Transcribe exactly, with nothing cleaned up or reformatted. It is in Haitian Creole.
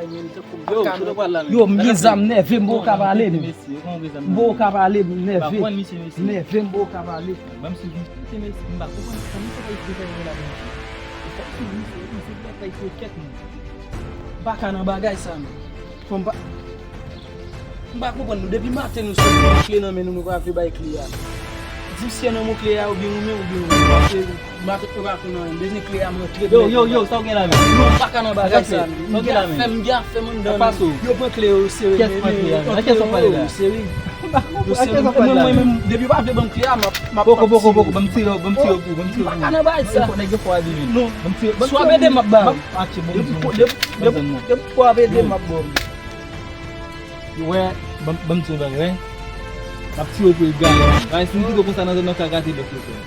Yo, yo, m gen zam nève, m bo ka pale m. M bo ka pale m nève. Nève, m bo ka pale. M pa ka nan bagay sa, non. Fò m pa, m pa konprann nou. Depi maten nou sot pran kle nan men nou, nou pa vle bay kle a. Di m si se nan men kle a oubyen ou menm, oubyen ou menm. Paske maten yo pa konn anyen. M bezwen kle a, m rantre. Yo, yo, yo, sa w gen la menm? Non, m pa ka nan bagay sa. Sa w gen la menm? M gen afè m anndan. Yo pran kle yo sere. Kès pran kle a? Nan kès w ap pale la? Yo sere. Yo sere. Mwen, mwen menm, depi yo pa vle ban m kle a, m ap, m ap, poko, poko, poko, ban m tire, ban m tire pou, ban m tire pou. M pa ka nan bagay sa. Fò nèg yo fò a di vin. Non. Ban m tire, ban m tire. Si w ap ede m ap ba w. Depi, depi, depi w ap ede m ap ba w. Yo wè, ban m, ban m di w bagay, wè. M ap tire pou l gaye. Bagay, si m kite w konsa nan zòn nan, w ka gate bèk yo, frè.